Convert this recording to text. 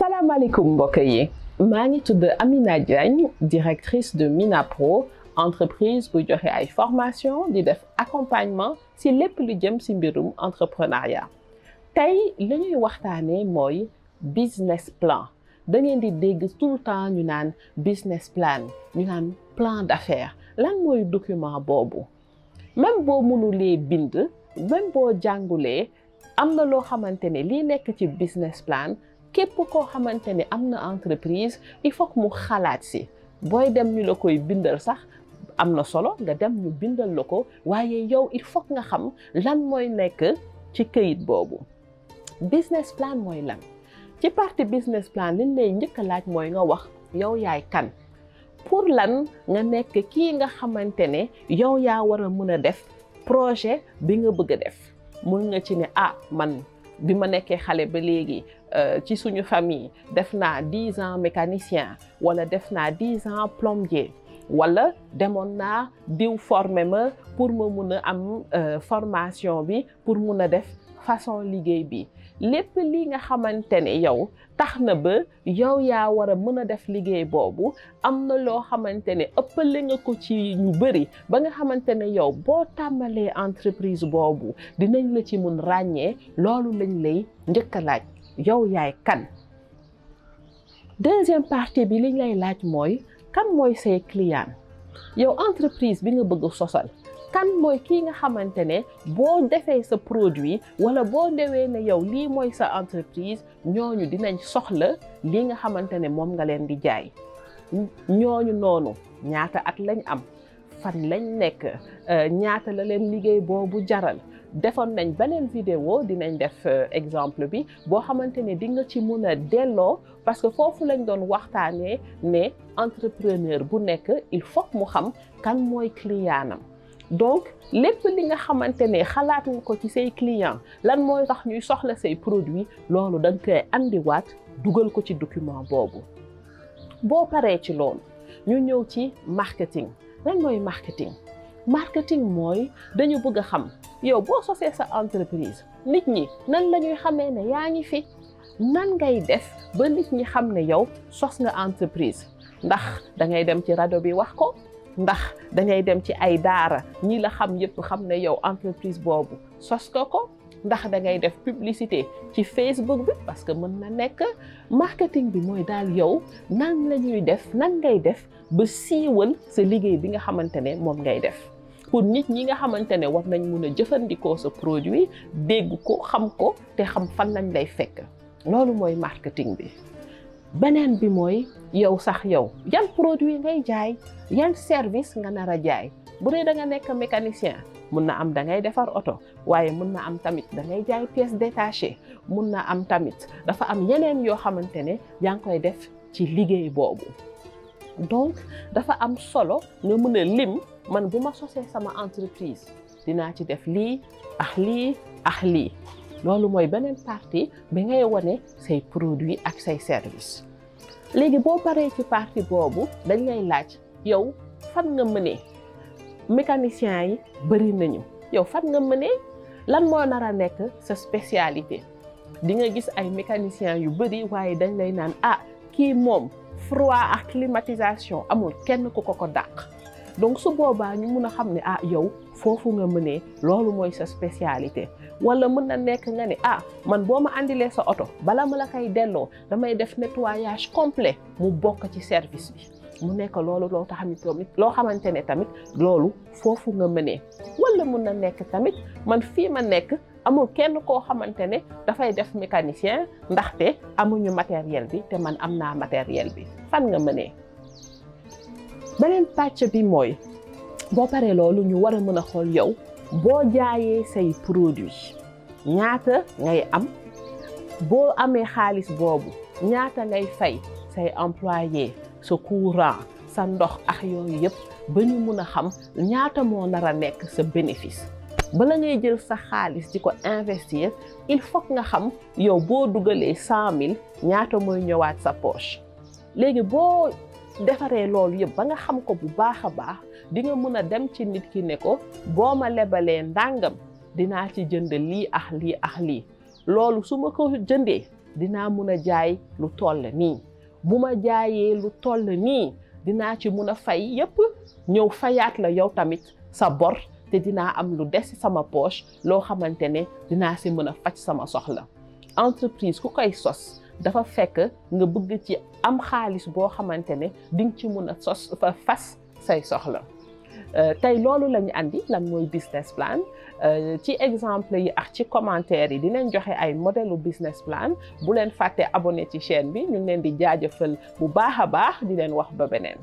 salaamaaleykum mbokk yi maa ngi tudd Amina Diagne directrice de Minapro entreprise bu joxe ay formation di def accompagnement ci lépp lu jëm ci mbirum entrepreneuriat tey li ñuy waxtaanee mooy business plan da ngeen di dégg tout le temps ñu naan business plan ñu naan plan d'affaires lan mooy document boobu même boo mënulee bind même boo jàngulee am na loo xamante ne lii nekk ci business plan képp koo xamante ne am na entreprise il faut que mu xalaat si booy dem ñu la koy bindal sax am na solo nga dem ñu bindal la ko waaye yow il faut nga xam lan mooy nekk ci këyit boobu business plan mooy lan ci partie business plan liñ lay njëkk a laaj mooy nga wax yow yaay kan pour lan nga nekk kii nga xamante ne yow yaa war a mën a def projet bi nga bëgg a def mun nga ci ne man bi ma nekkee xale ba léegi ci suñu famille def naa 10 ans mécanicien wala def naa 10 ans plombier wala demoon naa diw formé ma pour ma mun a am formation bi pour mun a def façon liggéey bi lépp li nga xamante ne yow tax na ba yow yaa war a mën a def liggéey boobu am na loo xamante ne ëppale nga ko ci ñu bëri ba nga xamante ne yow boo tàmbalee entreprise boobu dinañ la ci mun ràññee loolu lañ lay njëkk a laaj yow yaay kan. deuxième partie bi liñ lay laaj mooy kan mooy say client yow entreprise bi nga bëgg sosal kan mooy kii nga xamante ne boo defee sa produit wala boo dewee ne yow lii mooy sa entreprise ñooñu dinañ soxla lii nga xamante ne moom nga leen di jaay ñooñu noonu ñaata at lañ am fan lañ nekk ñaata la leen liggéey boobu jaral defoon nañ beneen vidéo dinañ def exemple bi boo xamante ne di nga ci mun a delloo parce que foofu lañ doon waxtaanee ne entrepreneur bu nekk il faut mu xam kan mooy clientam donc lépp li nga xamante ne xalaat nga ko ci say client lan mooy tax ñuy soxla say produit loolu da nga koy andiwaat dugal ko ci document boobu boo paree ci loolu ñu ñëw ci marketing lan mooy marketing mooy dañu bëgg a xam yow boo sosee sa entreprise nit ñi nan la ñuy xamee ne yaa ngi fi nan ngay def ba nit ñi xam ne yow sos nga entreprise ndax da ngay dem ci rajo bi wax ko ndax dangay dem ci ay daara ñi la xam yëpp xam ne yow entreprise boobu sos ko ndax dangay def publicité ci Facebook bi parce que mën na nekk marketing bi mooy daal yow nan la ñuy def nan ngay def ba siiwal sa liggéey bi nga xamante ne moom ngay def pour nit ñi nga xamante ne war nañ mun a jëfandikoo sa produit dégg ko xam ko te xam fan lañ lay fekk loolu mooy marketing bi. beneen bi mooy yow sax yow yan produit ngay jaay yan service nga nar a jaay bu dee da nga nekk mécanicien mun na am da ngay defar oto waaye mun na am tamit da ngay jaay pièces détachées mun na am tamit dafa am yeneen yoo xamante ne yaa ngi koy def ci liggéey boobu donc dafa am solo nga mën a lim man bu ma sosee sama entreprise dinaa ci def lii ak lii ak lii loolu mooy beneen partie bi ngay wane say produit ak say service léegi boo paree ci partie boobu dañ lay laaj yow fan nga mënee mécaniciens yi bëri nañu yow fan nga mënee lan moo nar a nekk sa spécialité di nga gis ay mécaniciens yu bëri waaye dañ lay naan kii moom froid ak climatisation amul kenn ku ko dàq donc su boobaa ñu mun a xam ne yow foofu nga mënee loolu mooy sa spécialité wala mën na nekk nga ne man boo ma andilee sa oto bala ma la koy delloo damay def nettoyage complet mu bokk ci service bi mu nekk loolu loo xamante ne tamit loolu foofu nga mënee wala mën na nekk tamit man fii ma nekk amul kenn koo xamante ne dafay def mécanicien ndaxte amuñu matériel bi te man am naa matériel bi fan nga mënee. beneen pàcc bi mooy boo paree loolu ñu war a mën a xool yow boo jaayee say produit ñaata ngay am boo amee xaalis boobu ñaata ngay fay say employé sa courant sa ndox ak yooyu yëpp ba ñu mun a xam ñaata moo nar a nekk sa bénéfice bala ngay jël sa xaalis di ko investir il faut nga xam yow boo dugalee 100 000 ñaata mooy ñëwaat sa poche léegi boo defaree loolu yëpp ba nga xam ko bu baax a baax di nga mën a dem ci nit ki ne ko boo ma lebalee ndàngam dinaa ci jënd lii ak lii ak lii loolu su ma ko jëndee dinaa mun a jaay lu toll nii bu ma jaayee lu toll nii dinaa ci mun a fay yépp ñëw fayaat la yow tamit sa bor te dinaa am lu des sama poche loo xamante ne dinaa si mën a faj sama soxla. Entreprise ku koy sos dafa fekk nga bëgg ci am xaalis boo xamante ne di nga ci mun a sos fa fas say soxla. tey loolu la ñu andi lan mooy business plan ci exemple yi ak ci commentaire yi dinañ joxe ay modèle business plan bu leen fàtte abonné ci chaîne bi ñu ngi leen di jaajëfal bu baax a baax di leen wax ba beneen.